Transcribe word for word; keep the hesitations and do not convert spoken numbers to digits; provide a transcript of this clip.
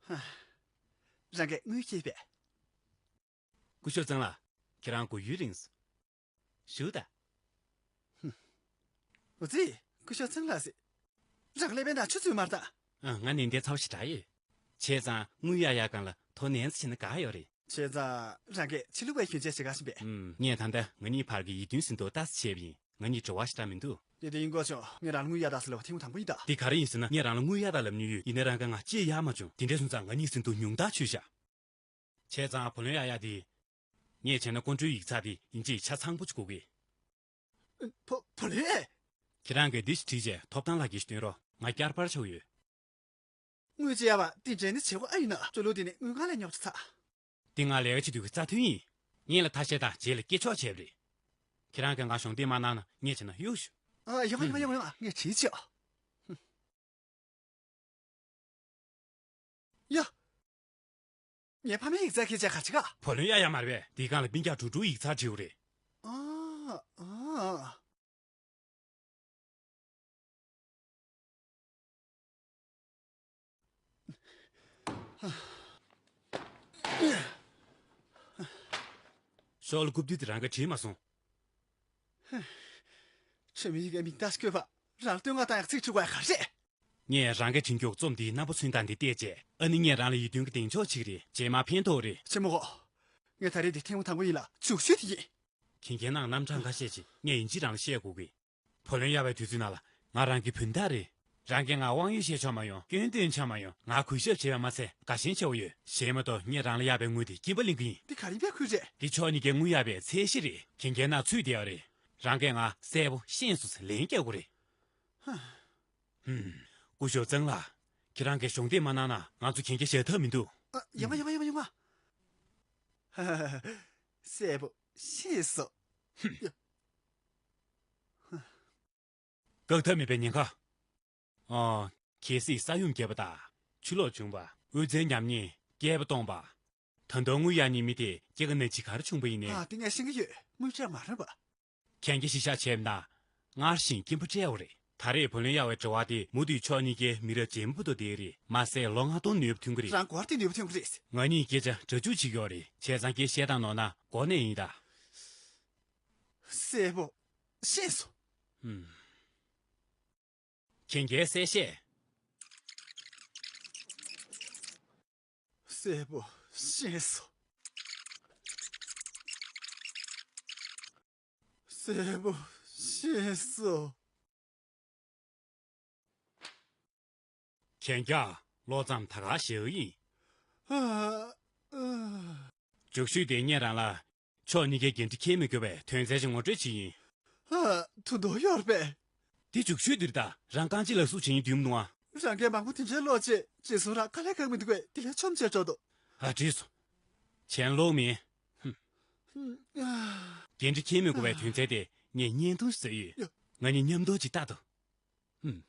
རང་གིས་དངུལ་སྐྱེས་པས། སྐུ་ཞབས་ཚང་ལགས། ཁྱེད་རང་སྒུག་ཡུན་རིང་སོང་། བཞུགས་དང་། འོ་ཙི། སྐུ་ཞབས་ཚང་ལགས་སི། རང་ཀླད་པའི་ནང་ཆུ་ཚོད་མར་དང་། ཨ། ང་ནན་ཏན་ཚ་བོ་ཞེ་དྲག་ཡོད། བྱས་ཙང་དངུལ་གཡར་ཡག་སྒང་ལ་དོ་ནན་ཙམ་བྱས་ན་དགའ་ཡོད་རེད། བྱས་ཙང་རང་གིས་ཕྱི་ལུགས་པའི་གྱོན་ཆས་བྱེད་ག་ཕྱིན་པས། ཨུམ། ངས་ད་ལྟ་ང་གཉིས་བར་གྱི་ཡིད་རྟོན་ཟིན་ཐོ་ལྟ་ཙམ་བྱས་པ་ཡིན། ང་གཉིས་འབྲེལ་བ་ཞེ་དྲག་མི་འདུག་དེ་དེ་ཡིན་དགོས་ཆོག་ངས་རང་ལ་དངུལ་གཡར་དང་ཟེར་ལབ་པ་ཐེངས་མ་དང་པོ་ཡིན་ད། འདི་ག་རེ་ཡིན་ཟེར་ན། ངས་རང་ལ་དངུལ་གཡར་དང་ལབ་མྱོང་ཡོད། ཡིན་ནའི་རང་གིས་ང་ཅི་ཡང་གཡར་མ་བྱུང་། དེ་འདྲ་སོང་ཙང་ང་གཉིས་ཟིན་ཐོ་ཉུང་མཐར་ཆུད་བཞག་བྱས་ཙང་བུ་ལོན་གཡར་ཡག་དེ། ངས་བྱས་ན་ཀོང་ཀྲུའུ་ཡིག་ཚགས་དེ་ཡིན་གཅིག་ཆ་ཚང་པོ་ཅིག་དགོས་ཀྱི། བུ་བུ་ལོན། ཁྱེད་རང་གིས་འདི་ཞིག་བྲིས་རྗེས་ཐོབ་ཐང་ལག་འཁྱེར་ཞིག་སྟོན་རོགས། ང་བསྐྱར་པར་ཆགས་ཡོད། དངུལ་བྱེད་ཡག་པ་འདི་འདྲ་ནི་བྱེད་སྒོ་ཨེ་ཡིན་ན། སྤྱོད་ལུགས་འདི་ནི་དངུལ་ཁང་ལས་ཉོག་ཆ་ཚ། འདི་ང་ལས་ཀ་བྱེད་དུས་ཀྱི་རྩ་དོན་ཡིན། སྔོན་ལ་ཐ་ཤལ་དང་རྗེས་ལ་སྐྱེད་ཆོག་བྱས་པ་རེད། ཁྱེད་རང་གིས་ང་གཞུང་འབྲེལ་མ་གནང་ན་ངས་བྱས་ན་གཡུག་ཞུ། ཨ། ཡོང་ང་ཡོང་ང་ཡོང་ང་ཡོང་ང་། ངས་བྲིས་ཆོག་ཡ། ངའི་ཕ་མའི་ཡིག་ཚགས་ཁྱེད་ཅག་ག་ཅི་ག་བུ་ལོན་གཡར་ཡག་མ་རེད་པས། འདིའི་སྒང་ལ་སྤུན་ཀྱག་ཀྲུའུ་ཀྲུའུ་ཡིག་ཚགས་བྲིས་ཡོད་རེད། ཨ། ཨ། ཤོག་ལ་རྐུབ་བསྡུས་དེ་རང་གིས་བྲིས་མ་སོང་། ཁྲིམས་ཡིག་གི་མིང་རྟགས་བཀོད་པ། རང་བསྟོད་བསྔགས་བཏང་ཡག་ཚིག་འབྲི་དགོས་ཡག་ག་རེ་རེད། ངས་རང་གིས་བྲིས་མགྱོགས་རྩོམ་འདིའི་རྣམ་པ་ཚུན་བཏང་སྟེ་བལྟས་རྗེས། ཨ་ནི་ངས་རང་ལ་ཡིད་རྟོན་གྱི་གདེང་འཇོག་བྱེད་ཀྱི་རེད། རྗེས་མ་ཕན་ཐོགས་རེད། ཆེ་མོ་གོ། ངས་ད་རེས་འདི་ཐེངས་མ་དང་པོ་ཡིན་ལ་བཞུགས་ཤོས་དེ་ཡིན། གན་རྒྱའི་ནང་རྣམ་གྲངས་ཁ་ཤས་ཤིག་ངས་ཡིན་གཅིག་རང་ལ་བཤད་དགོས་ཀྱི། བུ་ལོན་གཡར་བའི་དུས་ཚོད་ནང་ལ་ང་རང་གི་བུན་བདག་རེད། རང་གིས་ང་དབང་ཡོད་བཤད་ཆོག་མ་ཡོང་། སྐྱོན་འདོན་ཆོག་མ་ཡོང་། ང་གུས་ཞབས་བྱས་པ་མ་ཟད་དགའ་ཞེན་ཆེ་བོ་ཡོད། གཞན་མ་གཏོགས་ངས་རང་ལ་གཡར་བའི་དངུལ་དེ་སྐྱིན་པ་ལེན་གྱི་ཡིན། འདི་ག་རེ་ཡིན་པའི་ཁུལ་རེད། འདི་ཕྱོགས་གཉིས་ཀའི་དངུལ་གཡར་བའི་ཚད་གཞི་རེད། གན་རྒྱའི་ནང་ཚུད་བསྡད་ཡོད་རེད། རང་གིས་ང་གསལ་པོ་ཤེས་སོང་ཟེར་ལན་རྒྱག་དགོས་རེད། ཧུམ། སྐུ་ཞབས་ཚང་ལགས། ཁྱེད་རང་གིས་གཞོགས་འདེགས་མ་གནང་ན་ང་ཚོ་གན་རྒྱ་བཞག་ཐབས་མི་འདུག་ཨ། ཡོང་ང་ཡོང་ང་ཡོང་ང་ཡོང་ང་། ཧ་ཧ་ཧ། གསལ་པོ་ཤེས་སོང་། ཧུམ། ཡ། བཀག་ཐབས་མེད་པའི་ཉེན་ཁ། ཨ། གལ་སྲིད་ས་ཡོམ་བརྒྱབ་པ་དང་ཆུ་ལོག་བྱུང་བ། དབུལ་རྩའི་ཉམས་ཉེས། བསྐལ་པ་སྟོངས་པ། ད་དུང་དངུལ་གཡར་མཁན་མི་དེ་སྐྱེ་རྒ་ན་འཆི་ག་རེ་བྱུང་བ་ཡིན་ནའི། ཨ། དེ་ངས་ཤེས་ཀྱི་ཡོད། དངུལ་སྤྲད་མ་རན་པ། གན་རྒྱ་གཞི་བཞག་བྱས་ན་སྔར་བཞིན་སྐྱིན་པ་སྤྲད་དགོས་རེད། ད་རེས་བུ་ལོན་གཡར་བའི་དྲི་བ་དེ་མུ་མཐུད་ཕྱོགས་གཉིས་ཀའི་མི་རབས་རྗེས་མ་བར་དུ་བསྡད་ཀྱི་རེད། མ་ཟད་ལོ་ལྔ་སྟོང་ནུས་པ་ཐོན་གྱི་རེད། རང་སྒོར་དེ་ནུས་པ་ཐོན་གྱི་རེད། ང་གཉིས་སྐད་ཆ་སྒྲ་འཇུག་བྱེད་ཀྱི་ཡོད་རེད། བྱས་ཙང་ཁྱེད་བཤད་སྟངས་ནོར་ན་དགོངས་ནས་ཡིན་ད། གསལ་པོ་ཤེས་སོང་། ཨུམ། གན་རྒྱའི་གསལ་བཤད། གསལ་པོ་ཤེས་སོང་། གསལ་པོ་ཤེས་སོང་། གན་རྒྱ་ལོ་ཙམ་ད་ག་ཞེ་གི་ཡིན། ཨ། ཨ། རྒྱུགས་ཤུལ་དེ་ངས་རང་ལ་ཕྱོགས་གཉིས་ཀའི་འགན་འཁྲི་འཁྱེར་མི་དགོས་པའི་དོན་ཚན་ཞིག་ངོ་སྤྲོད་བྱེད་ཀྱི་ཡིན། ཨ། ད་དུང་ཡོད་རེད་པས། དེ་རྒྱུགས་ཤུལ་འདིར་ད་རང་རྐང་གཅིག་ལ་སུ་བྱེད་ཀྱི་འདུག་ཨ། རང་གིས་མང་པོ་དེ་འདྲའི་ཀློག་རྗེས་རྗེས་སུ་རང་དཀའ་ལས་ཁག་མི་འདུག་པས། དེ་ལས་ཆོམ་བྱས་འགྲོ་འདུག་ཨ། འགྲིག་སོང་། གཞན་ཀློག་མིན། ཧུམ། ཨ། འགན་འཁྲི་འཁྱེར་མི་དགོས་པའི་དོན་ཚན་དེ་ངས་བརྙན་ཐུང་ཞིག་བཟོས་ཡོད། ཡ། ང་གཉིས་མཉམ་དུ་ཅིག་ལྟ་དང་། ཧུམ།